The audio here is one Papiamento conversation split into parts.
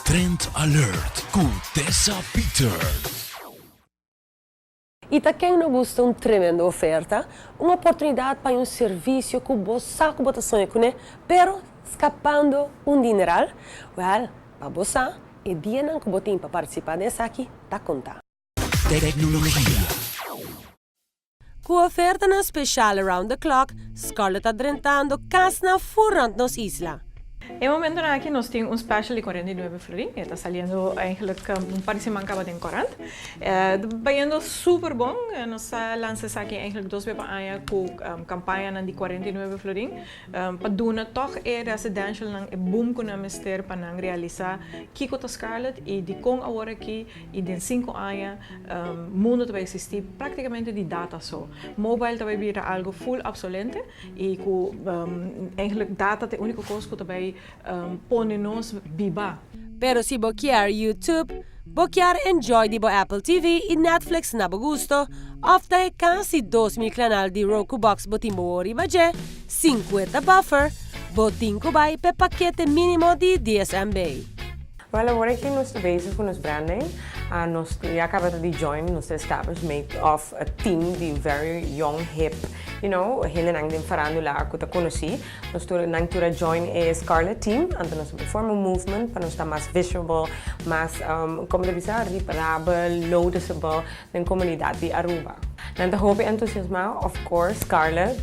Trend Alert cu Tessa Peters. Y ta ken no gusta un tremendo oferta, un oportunidad pa un servicio cu bo sa cu bo ta soña cune, pero scapando un dineral? Well, pa bo sa, e dianan cu bo tin pa participa den esaki ta conta. Tecnologia. Cu ofertanan special around the clock, Scarlett ta drentando casnan full rond nos isla. E momento aki nos tin un special di 49 florin. Ta saliendo eigenlijk un par di siman caba den corant. Bayendo super bon. Nos a lansa esaki eigenlijk 2 bes pa aña cu campaña di 49 florin. Pa duna toch e residential nan e boom cu nan mester pa nan realisa kico ta Scarlett y di con awor aki y den 5 aña mundo ta bay existi practicamente di data so. Mobile ta bay bira algo full obsolete y cu eigenlijk data ta e unico cos cu ta bay pone nos biba. Pero si bo kier YouTube, bo kier enjoy di bo Apple TV y Netflix na bo gusto, of ta e casi 2000 canal di Roku Box bo tin bo riba dje, 50 buffer, bo tin cu bay p'e pakete minimo di 10 MB. Wel, awor aki nos ta bezig cu nos branding. Nos a caba di join nos establishment of a team di very young, hip, hendenan den farandula cu ta conoci. Nos tur nan tur a join e Scarlet Team, anto nos a form un movement pa nos ta mas visual, mas, con ta bisa, reparabel, noticeable den comunidad di Aruba. Nan ta hopi entusiasma, of course, Scarlet,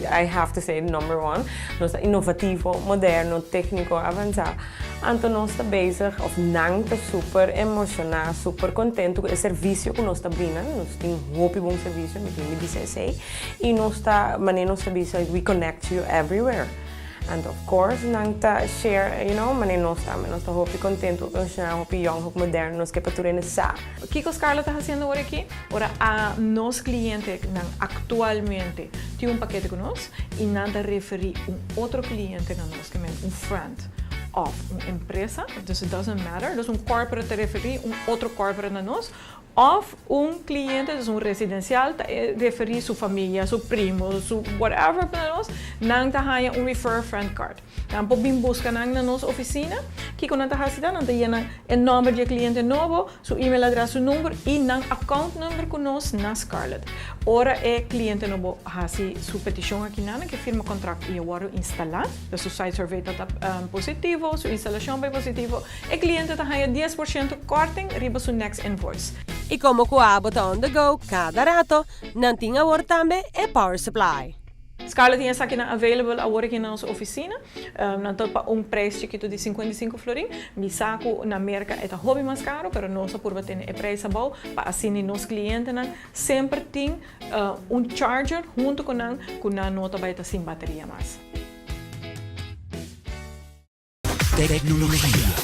I have to say, number one. Nos ta innovativo, moderno, tecnico, avansa. Anto nos ta bezig, of nan ta super emociona, super contento cu e servicio cu nos ta brinda. Nos tin hopi bon servicio, mi tin di bisa esey. Y nos ta, manera nos ta bisa, we connect you everywhere. And of course, nan ta share, manera nos ta, nos ta hopi contento, emocionado, hopi young, hopi moderno, nos kier pa tur hende sa. Kico Scarlett ta haciendo awor aki? Ora a nos clientenan actualmente tin un pakete cu nos y nan ta referi un otro cliente na nos, kiermen un friend of un empresa, dus it doesn't matter, dus un corporate ta referi un otro corporate na nos, of un cliente, dus un residencial, ta referi su famia, su primo, su whatever pa nos, nan ta haya un refer friend card. Nan por bin busca nan na nos oficina, kico nan ta hasi ta, nan ta yena e nomber di cliente nobo, su email address, su number y nan account number cu nos na Scarlett. Ora e cliente nobo hasi su peticion aki nan, cu firma contract y awor instala, dus su site survey ta positivo, su instalacion bay positivo, e cliente ta haya 10% korting riba su next invoice. Y como cu abo ta on the go cada rato, nan tin awor tambe e power supply. Scarlett tin esaki nan available awor aki na nos oficina. Nan ta pa un prijs chikito di 55 florin. Mi sa cu na Merca e ta hopi mas caro, pero nos a purba tene e prijs abou pa asina nos clientenan semper tin un charger hunto cu nan, cu nan no ta bay ta sin bateria mas. Tecnologia.